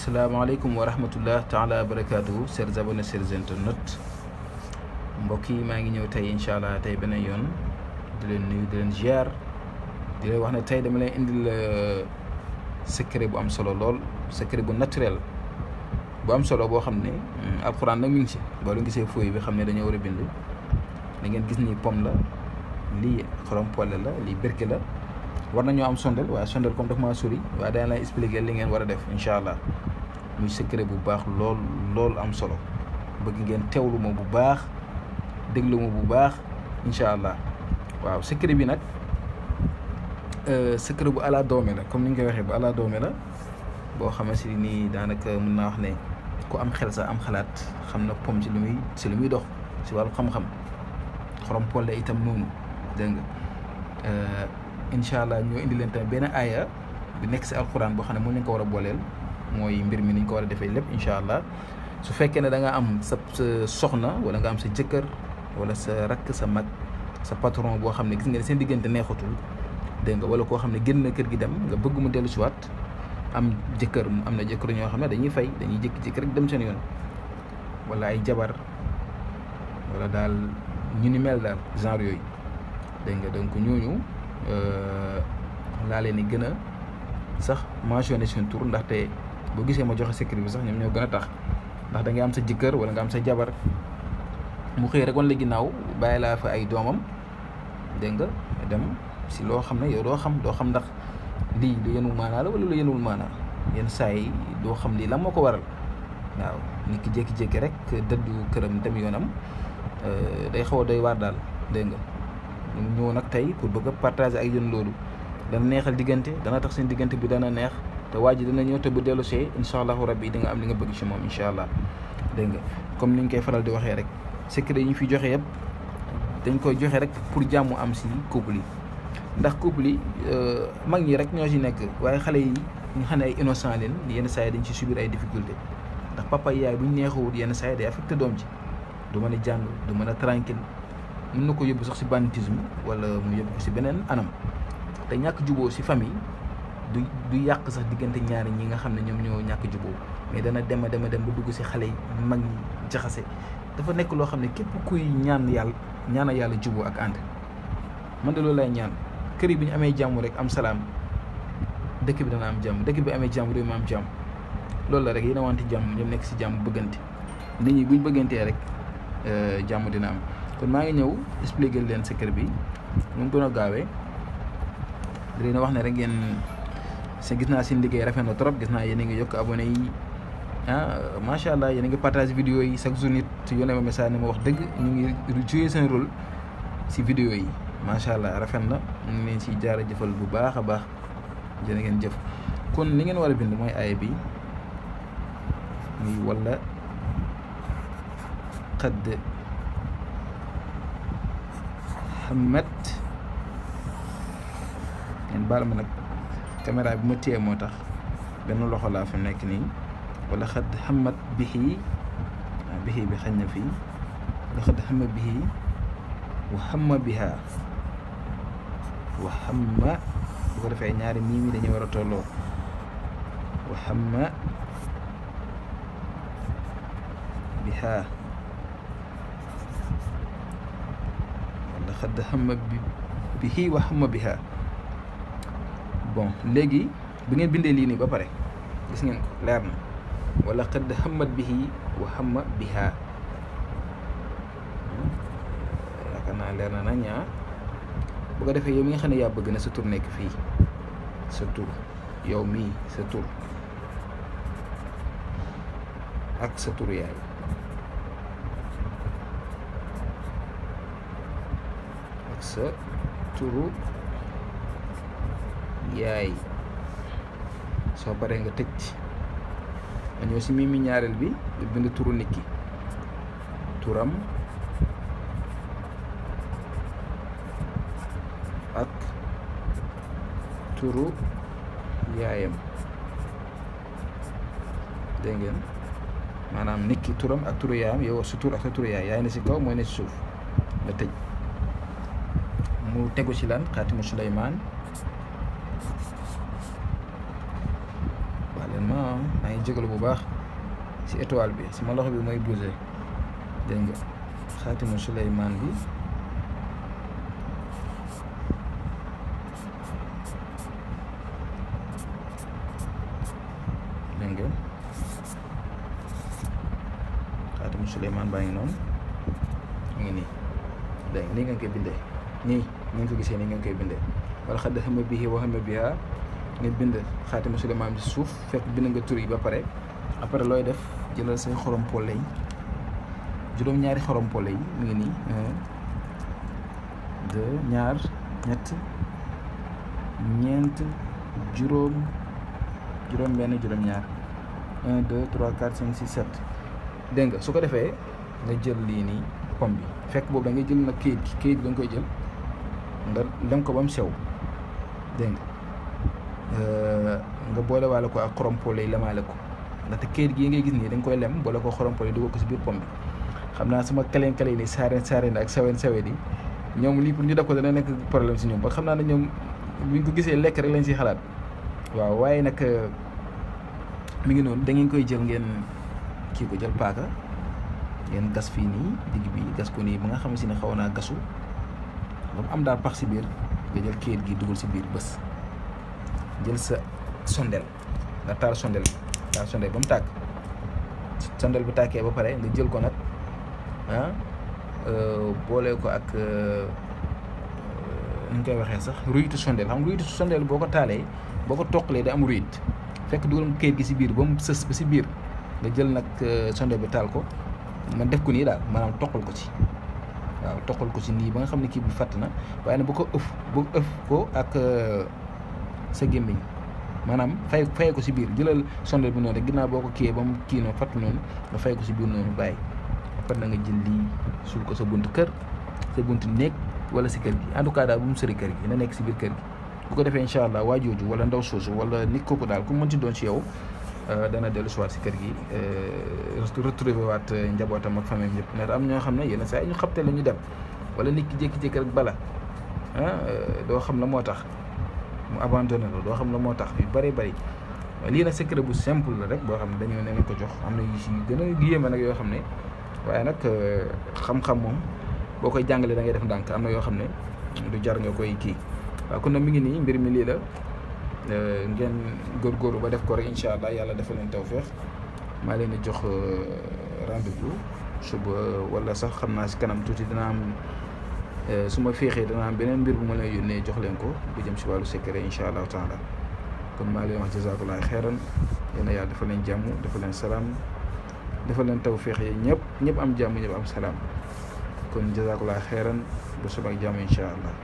asalaamaaleykum wa rahmatullah taala wa barakaatuhu chers abonnés chers internautes mbokk yi maa ngi ñëw tey incha allah tey beneen yoon di leen nuyu di leen ziar di leen wax ne tey dama leen indil secret bu am solo lool secret bu naturel bu am solo boo xam ne alxuraan nag mi ngi ci boo leen gisee fooy bi xam ne dañoo war a bind da ngeen gis ni pomme la lii xorom polle la lii berke la war nañoo am sondel waaye sondel comme daf maa sori waaye dana lay expliquer li ngeen war a def incha allah muy secret bu baax lool am solo bëgg ngeen teewlu ma bu baax déglu ma bu baax incha allah waaw secret bi nag secret bu ala doome la comme ni ñu koy waxee bu ala doome la boo xamante ni daanaka mën naa wax ne ku am xel sax am xalaat xam na pomme ci lu muy dox si wàllu xam-xam xorom polle itam noonu dégg nga incha allah ñoo indi leen tamit benn aaya bi nekk si alxuraan boo xam ne moom lañ ko war a booleel mooy mbir mi ni ñu ko war a defee lépp incha allah su fekkee ne da nga am sa soxna wala nga am sa jëkkër wala sa rakk sa mag sa patron boo xam ne gis nga ne seen diggante neexatul dégg nga wala koo xam ne génn na kër gi dem nga bëgg mu dellu si waat am jëkkër am na jëkkër ñoo xam ne dañuy fay dañuy jékki-jékki rek dem seen yoon wala ay jabar wala daal ñu ni mel daal genre yooyu dégg nga donc ñooñu laa leen di gën a sax mentionné seen tur ndaxte boo gisee ma joxe secret bi sax ñoom ñoo gën a tax ndax da ngay am sa jëkkër wala nga am sa jabar mu xëy rek wan la ginnaaw bàyyi laa fa ay doomam dégg nga dem si loo xam ne yow doo xam ndax lii lu yenul maanaa la wala lu yenul maanaa yenn saa yi doo xam lii lan moo ko waral waaw nit ki jékki-jékki rek dëddu këram dem yoonam day xaw a doy waar daal dégg nga ñëw nag tey pour bëgg a partager ak yéen loolu dana neexal diggante dana tax seen diggante bi dana neex te waa ji dana ñëw te bu dellu see incha allahu rabbi di nga am li nga bëgg ci moom incha allah dégg nga comme ni ñu koy faral di waxee rek secret yi ñu fi joxe yëpp dañ koy joxe rek pour jàmm am si couple yi ndax couple yi mag ñi rek ñoo ci nekk waaye xale yi ñu xam ne ay innocent leen yenn saa yi dañ ci subir ay difficulté ndax papa yaay bu ñu neexawut yenn saa yi day affecté doom ji du mën a jàng du mën a tranquille mën na ko yóbbu sax si banditisme wala mu yóbbu ko si beneen anam te ñàkk juboo si famille du yàq sax diggante ñaari ñi nga xam ne ñoom ñoo ñàkk juboo mais dana dem ba dugg si xale yi mag ñi jaxase dafa nekk loo xam ne képp kuy ñaan yàlla juboo ak ànd man de loolu lay ñaan kër yi bi ñu amee jàmm rek am salaam dëkk bi dana am jàmm dëkk bi amee jàmm réew mi am jàmm loolu la rek yéen a wante jàmm ñoom nekk si jàmm bëggante nit ñi buñ bëggantee rek jàmm dina am kon maa ngi ñëw expliquer leen secret bi nu mu gën a gaawee di leen wax ne rek ngeen gis naa seen liggéey rafet na trop gis naa yéen a ngi yokk abonné yi macha allah yéen a ngi partage vidéo yi chaque jour nit yónnee ma message ne ma wax dëgg ñu ngi jouer seen rôle si vidéo yi macha allah rafet na ñu ngi leen si jaara jëfal bu baax a baax jërë ngeen jëf kon li ngeen war a bind mooy aaya bi muy wala xadd xamat ngeen baal ma nag caméra bi ma téye moo tax benn loxo laa fi nekk nii wala xadd xamat bihi bi xañ na fii wala xadd xamat bihi wa xamma biha wa xamma bu ko defee ñaari mii dañuy war a tolloo wa xamma biha wala xadd xamma bihi wa xamma biha bon léegi bi ngeen bindee lii nii ba pare gis ngeen ko leer na wala xadd xammat bihi wa xamma biha yaakaar naa leer na ñaa bu ko defee yow mi nga xam ne yaa bëgg na sa tur nekk fii sa tur yow mii sa tur ak sa tur yaay ak sa turu yaay soo paree nga tëj nga ñëw si mimi ñaareel bi nga bind turu nit ki turam ak turu yaayam dégg ngeen maanaam nit ki turam ak turu yaayam yow sa tur ak sa turu yaay ne si kaw mooy ne si suuf nga tëj mu tegu ci lan xaatimu Suleymaan maa ngi jégalu bu baax si étoile bi sama loxo bi mooy bougé dégg nga xaatimu Suleymaan bi dégg nga xaatimu Suleymaan baa ngi noonu mu ngi nii dégg nga nii ngeen koy bindee nii ngeen ko gisee nii ngeen koy bindee wala xadd xama bihi wa xama biha nga bind xaatimu Suleymaan bi si suuf fekk bind nga tur yi ba pare après looy def jëlal say xorom polle yi juróom-ñaari xorom polle yi mu ngi nii 1 2 ñaar ñett ñeent juróom benn juróom-ñaar 1 2 3 4 5 6 7 dégg nga su ko defee nga jël lii nii pom bi fekk boobu da ngay jël nag kayit bi da nga koy jël nga lem ko ba mu sew dégg nga boole waale ko ak xorom polle yi lemaale ko ndaxte kayit gi ngay gis nii da nga koy lem boole ko xorom polle yi dugal ko si biir pom bi xam naa sama kaleen yi nii saareen ak sawen yi ñoom lii pour ñu def ko dana nekk problème si ñoom ba xam naa ne ñoom buñ ko gisee lekk rek lañ siy xalaat waaw waaye nag mi ngi noonu da ngeen koy jël ngeen kii ko jël paaka ngeen gas fii nii digg bi gas ko nii ba nga xam si ne xaw naa gasu ba mu am daal pax si biir nga jël kayit gi dugal si biir bés jël sa sondel nga taal sondel ba mu tàkk sondel bu tàkkee ba pare nga jël ko nag boole ko ak nu ñu koy waxee sax ruyitu sondel xam ruyitu sondel boo ko taalee boo ko toqalee da am ruyit fekk dugal nga kayit gi si biir ba mu sës ba si biir nga jël nag sondel bi taal ko man def ko nii daal maanaam toqal ko ci waaw toqal ko ci nii ba nga xam ne kii bi fatt na waaye nag bu ko ëf ko ak sa gémmiñ maanaam fay ko si biir jëlal sondel bi noonu rek ginnaaw boo ko kiyee ba mu kii noonu fatt noonu nga fay ko si biir noonu bàyyi après na nga jël lii suul ko sa buntu kër sa buntu néeg wala si kër gi en tout cas daal bu mu sëri kër gi na nekk si biir kër gi bu ko defee incha allah waa jooju wala ndaw soosu wala nit kooku daal ku mën ci doon si yow dana dellu si waat si kër gi retrouver waat njabootam ak famille ñëpp ndax am ñoo xam ne yenn saa yi ñu xabte la ñu dem wala nit ki jékki-jékki rek bala doo xam la moo tax mu abandonné la doo xam la moo tax yu bëri lii nag secret bu simple la rek boo xam ne dañoo ne ko jox am na yu si gën a yéeme nag yoo xam ne waaye nag xam-xam moom boo koy jàngalee da ngay def ndànk am na yoo xam ne du jar nga koy kii waaw kon nag mi ngi nii mbir mi lii la ngeen góorgóorlu ba def ko rek incha allah yàlla defal leen tawfeex maa leen di jox rendez-vous suba wala sax xam naa si kanam tuuti dina am su ma féexee dana am beneen mbir bu ma leen yónnee jox leen ko bu jëm si wàllu secret incha allahu taala kon maa leen wax jazaakallaahu xeeran yéen a yàlla defal leen jàmm defal leen salaam defal leen tawfeex yi ñëpp am jàmm ñëpp am salaam kon jazaakallaahu xeeran ba suba ak jàmm incha allah.